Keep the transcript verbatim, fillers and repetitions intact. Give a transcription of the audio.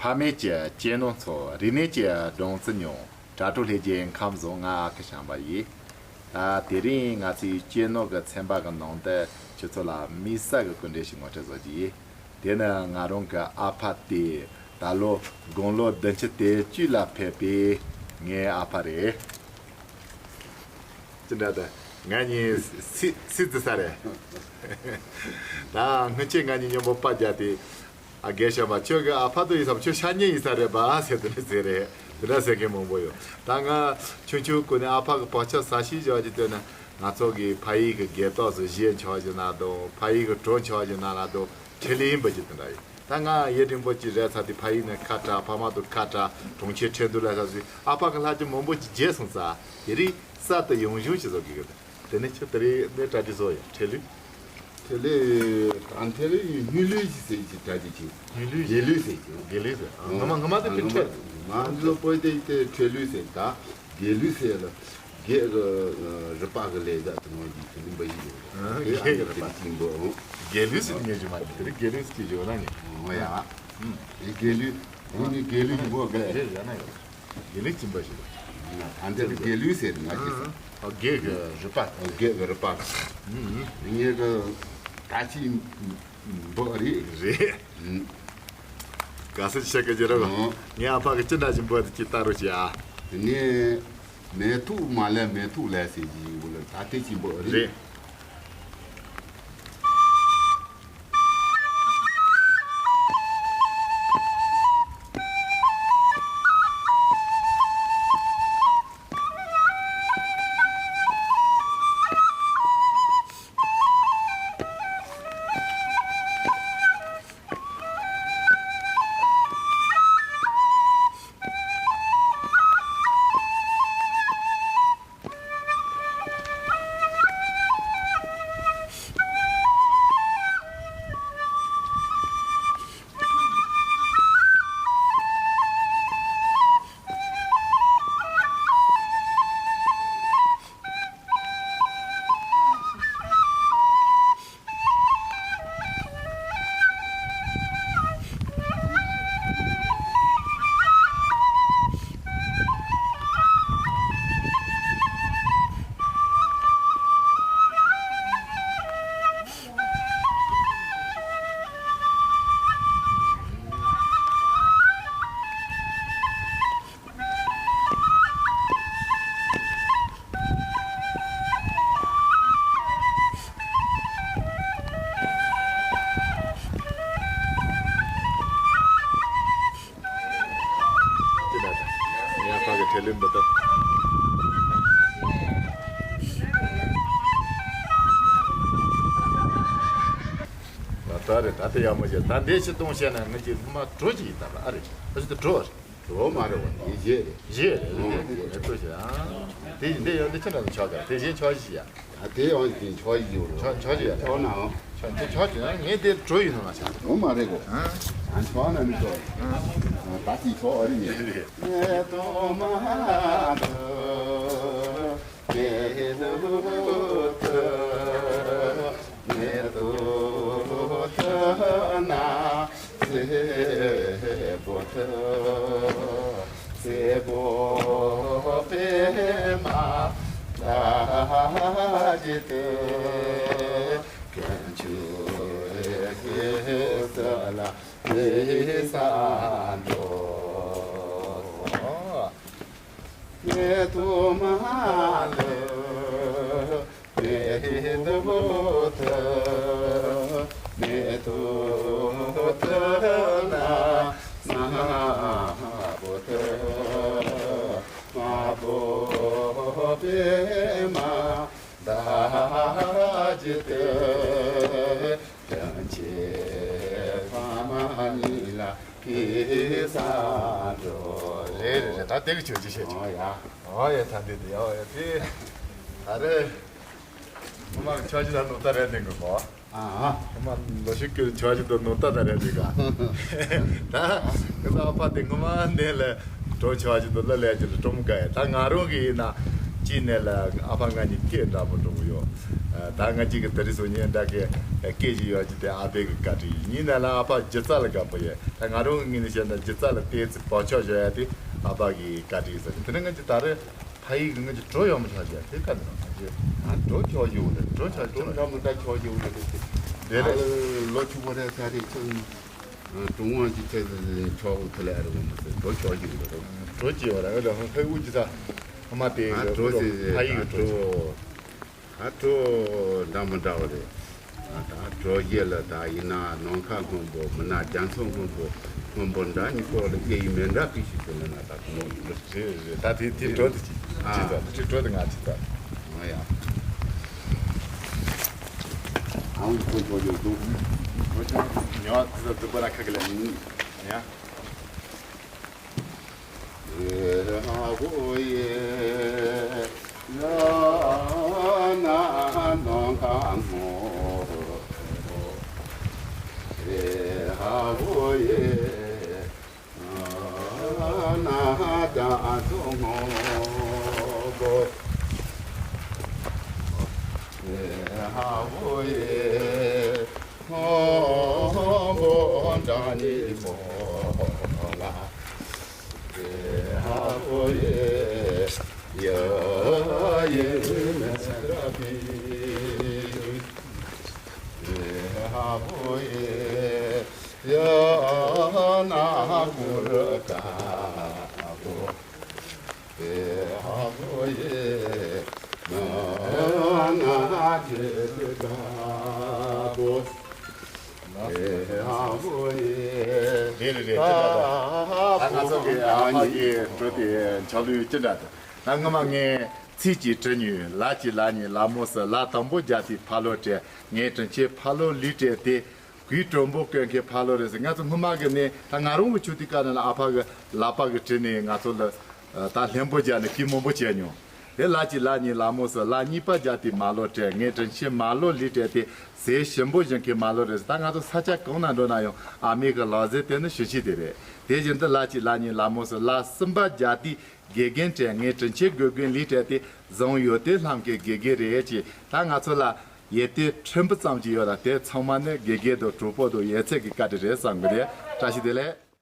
ཨ་མེས་ཀྱི་གཅེས་ནོར་ཚོ། རིག་གནས་ཀྱི་སྦྲང་རྩི་ཉུང་། དྲ་གྲོགས་ལྷན་རྒྱས་ཁམས་བཟང་། ང་ཨ་ཁུ་བྱམས་པ་ཡིན། ད་དེ་རིང་ང་ཚོའི་གཅེས་ནོར་གྱི་ཚན་པ་གི་ནང་དུ་ཁྱེད་ཚོ་ལ་དམིགས་བསལ་གྱི་སྐུ་མགྲོན་ཞིག་ངོ་སྤྲོད་བཟོ་རྒྱུ་ཡིན། དེ་ནི་ང་རང་གི་ཨ་ཕ་སྟེ། ད་ལོ་དགུང་ལོ་བདུན་ཅུ་དོན་བཅུ་ལ་ཕེབས་པའི་ངའི་ཨ་ཕ་རེད། ཅི་འདྲ་ད། ང་གཉིས་སྲིད་སྲིད་རྩི་ས་རེད། ད་སྔོན་ཆད་ང་གཉིས་མཉམ་པོ་པར་རྒྱག་དུས། ཨ་རྒན་བྱམས་པ། ཁྱོད་ཀྱི་ཨ་ཕ་དུ་ཡིན་སམ། ཁྱོད་ཤ་ཉེ་ཡིན་ས་རེད་པ་ཟེར། དེ་འདྲ་ཟེར་རེད། དེ་འདྲ་ཟེར་མཁན་མང་པོ་ཡོད། ད་ང་ཆུང་ཆུང་སྒང་ནས་ཨ་ཕ་གི་བག་ཆགས་ཟབ་ཞིག་བཞག་རྒྱུ་དེ་ནི། ང་ཚོ་གི་ཕ་ཡུལ་གྱི་སྒལ་ཏོག་ཚོ་བཞེས་ཆོག་རྒྱུ་ན་དང་། ཕ་ཡུལ་གྱི་བྲོ་ཆོག་རྒྱུ་ན་ལ་དང་། ཁྲིད་ལས་འབུལ་རྒྱུ་དེ་འདྲ་ཡོད། ད་ང་ཡུན་རིང་པོ་ཅིག་རེད་ཚར་དུས། ཕ་ཡུལ་ནས་ཁ་བྲལ། ཕ་མ་དང་ཁ་བྲལ། གྲོང་ཁྱེར་ཁྲིན་ཏུའུ་ལ་ཚར་དུས། ཨ་ཕ་གི་ལྷ་ཆུང་མང་པོ་ཅིག་བརྗེད་སོང་ཙང་། དེ་རིང་གསར་དུ་ཡང་བྱུང་ཞིག་བཟོ་དགོས་ཀྱི་འདུག། དེ་ནས་ཁྱོད་དེ་རིང་འདི་གྲ་སྒྲིག་བཟོ་ཡ། ཁྲིད་ལས། ཁྲིད་ལས། ད་ཁྲིད་ལས་སྨྱུག་ལུས་ཞིག་ཟེར་གྱི་གྲ་སྒྲིག་བྱས། སྨྱུག་ལུས། དགེ་ལུས་ཟེར་གྱི། དགེ་ལུས་ཟེར། ཨ། ང་མ་ང་མ་དེ། ཨ། ཕིན་ང་ཁྲིད། མ་ང་ཚོ་བོད་དེ་དེ་ཁྲིད་ལུས་ཟེར། ད་དགེ་ལུས་ཟེར་ལ། དགེ་གི་རུས་པ་གི་ལས་ཀ་དེ་ནང་གི་དེ་འབའ་ཞིག་ཡོད། ཨ། དེ་དགེ་གི་རུས་པ། ཨ་ནི་དེ་གཅིག་འབོ། དགེ་ལུས་ཟེར་ངས་ཞུ་མ་ནི། དེ་རིང་དགེ་ལུས་ཟེར་གྱི་ཞུ་ན་ནི། ཨོ་ཡ། ཨུམ། དེ་དགེ་ལུས། ཨ་ནི་དགེ་ལུས་འབོ་གི། རེད་རེད། ན་ཡོད། དགེ་ལུགས་སྦྱིན་པ་ཞིག་རེད། ད་འདིར་དགེ་ལུགས་ཟེར་ན་ཅི་ཟེར། ཨ། དགེ་གི་རུས་པ། དགེ་གི་རུས་པ། ཨུ། ངེད་ཀྱི་ད་ཅི་འབོ་རེད། རེད། ཨུ། ག་ས་ཅི་ཤ་ཀ་ཅི་ར་གོ། ཨུ། ངའི་ཨ་ཕ་གི་ཅི་འདྲ་ཞིག་འབོ་དེ་ཅི་ལྟ་རོགས་བྱེད་ཨ། དེ་ནས་མེ་ཏོག་མ་ལ་མེ་ཏོག་ལ་ཟེར་གྱི་ཡོད་ལ། ད་དེ་ཅི་འབོ་རེད། རེད། ཡ་ཕ་གི་ཁྲིད་ལུགས་འབུལ་ཐབས། ད་ལྟ་རེད། ད་ལྟ་ཡག་མོ་བྱས། ད་འདི་ཕྱི་གཏོང་བྱས་ན་ང་ཅིག་སྔོན་མ་གྲོ་ཅིག་ཡིན་ད་ལ། ཨ་རེད། ཨ་ཅིག་ད་གྲོ་རེད། གྲོ་མ་རེད་བ། འདི་བཞེས་རེད། བཞེས་རེད། ཨོ། བཞེས་རེད། གྲོ་བྱས་ཨ། དེ་བཞིན་འདི་ཡང་འདི་ཁྱེད་རང་ཚོ་ཆོག་ག། དེ་བཞིན་ཆོག་ཞིག་ཡ། ད་དེ་ཡང་དེ་ཆོག་ཡིན་རོ། ཆོག་ཆོག་ཅིག་ཡ། ཆོག་ནའང་། ཆོག་དེ་ཆོག་ཅིག་ཡ། ངས་དེ་གྲོ་ཡིན་ནོ་ལ་ཆགས། གྲོ་མ་རེད་གོ། ཨ། ཨ་ཆོག་ན་མི་ཆོག། ཨ། ད་ཅི་ཆོག་ཨ་རི་ཉེ། རེད། རེད་རེད་རེད། ད་དེ་གི་ཆོས་ཅི་བཤད་ཅི། ཨོ་ཡ། ཨོ་ཡ། ད་འདི་དེ། ཨོ་ཡ། དེ་ད་རེད། ངོ་མ་ཆོས་ཅི་ད་ནོར་ད་རེད་འདི་གི་གོ། ཨ། ཨ་མ་ལོ་ཤི་ཀུན་ཆོག་ཅིག་ཏུ་ནོར་ད་ད་རེད་འདི་ག། ད་ང་ཚོ་ཨ་ཕ་དེ་ངོ་མ་འདི་ལ་གྲོ་ཆོག་ཅིག་ཏུ་ལ་ལས་ཅིག་ལ་གྲོ་མོ་ག་ཡ། ད་ང་རང་གི་ཡིན་ན་ཅི་ནས་ལ་ཨ་ཕ་ང་གཉིས་སྐད་འདྲ་པོ་གྲོ་མོ་ཡོད། ཨ། ད་ང་གཅིག་གི་དེ་རིང་སང་ཉིན་འདྲ་གི་སྐད་ཅིག་ཡོད་ཀྱི་དེ་ཨ་ཕའི་གི་བཀའ་དྲིན་ཡིན། ཡིན་ན་ལ་ཨ་ཕ་སྒྱུ་རྩལ་ལ་དགའ་པོ་ཡོད། ད་ང་རང་ངོས་ནས་བཤད་ན་སྒྱུ་རྩལ་ལ་བལྟས་ཚེ་བག་ཆགས་བཞག་ཡ་དེ་ཨ་ཕ་གི་བཀའ་དྲིན་ཟེར། དེ་ནས་ང་གཅིག་ད་རེས་ཕ་ཡུལ་གི་ང་གཅིག་གྲོ་ཡོང་མི་ཆོག་ཅིག་དེ་བཀའ་འདི་ང་གཅིག་ཨ་གྲོ་ཆོག་ཡོད་རེད། གྲོ་ཆོག་གྲོ་འདྲ་མི་འདྲ་ཆོག་ཡོད་རེད། དེ་དེ་ལས་ལོ་ཆུང་བ་རེད། ས་རེད་ཆུང་གྲོང་དབང་གི་ཚད་ཆོག་གི་ལས་རེད། མ་ཟད་གྲོ་ཆོག་གི་རེད། གྲོ་ཅི་ཡོད་རེད། ཨ་ལ་ཧ་ཧ་འུ་ཅི་ད་ཨ་མ་དེ་ཨ་གྲོ་ཟེར་ཕ་ཡུལ་གི་གྲོ། ཨ་གྲོ་འདྲ་མི་འདྲ་བ་རེད། ཨ་ད་གྲོ་རྗེས་ལ་ད་ཡིན་ན་ནམ་མཁའ་སྔོན་པོ་མིན་ན་རྒྱ་མཚོ་སྔོན་པོ་སྔོན་པོ་འདྲ་གཉིས་པོ་ལ་སྐད་ཡིག་མི་འདྲ་སྐད་ཤིག་ཟེར་ན་ན་ད་གོ་མོ་ཡིན་འདུག་རེད་རེད། ད་དེ་དེ་གྲོ་དེ་ཅི་ཅི་ཨ་ཙམ་དེ་གྲོ་དེ་ང་ཅི་ཙམ། ཨ་ཡ། ཨང་ཁོ་ཁོ་ཡོད་འདུག་ཉོ་དེ་ཚོ་དུ་པ་ན་ཁ་གི་ལ་ཡ། རེད་རེད་རེད། ཅི་འདྲ་འདུག་ད་ང་ཚོ་གི་ཨ་ཕ་གི་འགྲོ་དེ་འཆར་ལུས་ཅི་འདྲ་འདུག་ད་སྔོན་མ་ངས་ཚིག་གཅིག་བྲིས་མྱོང་། ལ་གཅིག་ལ་གཉིས་ལ་མོ་ཟེར། ལ་དང་པོ་རྒྱག་དུས་ཕ་ལོ་བྲིས། ངའི་དྲིན་ཆེན་ཕ་ལོ་ལུས་བྲིས་ཏེ། གོས་དྲོན་པོ་གོན་མཁན་ཕ་ལོ་རེད་ཟེར། ང་ཚོ་སྔོན་མ་གི་ནས་ད་ང་རང་གི་ཆུ་དུས་སྐབས་ནས་ལ་ཨ་ཕ་གི་ལག་པ་གི་བྲིས་ནས་ང་ཚོ་ལ་ད་ལྷན་པོ་རྒྱག་ནས་གོས་མང་པོ་བྱས་མྱོང་། དེ་ལ་གཅིག་ལ་གཉིས་ལ་མོ་ཟེར། ལ་གཉིས་པ་རྒྱག་དུས་མ་ལོ་བྲིས། ངའི་དྲིན་ཆེན་མ་ལོ་ལུས་བྲིས་ཏེ། ཟས་ཞིམ་པོ་བཞེས་མཁན་མ་ལོ་རེད་ཟེར། ད་ང་ཚོ་ས་ཆ་གང་ན་འགྲོ་ན་ཡང་ཨ་མའི་གི་ལག་ཟས་དེ་ནི་ཞིམ་ཤོས་དེ་རེད། དེ་བཞིན་དུ་ལ་གཅིག་ལ་གཉིས་ལ་མོ་ཟེར། ལ་གསུམ་པ་རྒྱག་དུས་དགེ་རྒན་བྲིས། ངའི་དྲིན་ཆེན་དགེ་རྒན་ལུས་བྲིས་ཏེ། བཟང་ཡོད་དེ་ལྷམ་གྱི་དགེ་རྒན་རེད་ཅེས། ད་ང་ཚོ་ལ་ཡོད་དེ་ཕྲན་བུ་ཙམ་ཅིག་ཡོད་ལ། དེ་ཚང་མ་ནི་དགེ་རྒན་དང་གྲོགས་པོ་དང་ཡོད་ཚད་ཀྱི་བཀའ་དྲིན་རེད་བསམ་གི་རེད། བཀྲ་ཤིས་བདེ་ལེགས།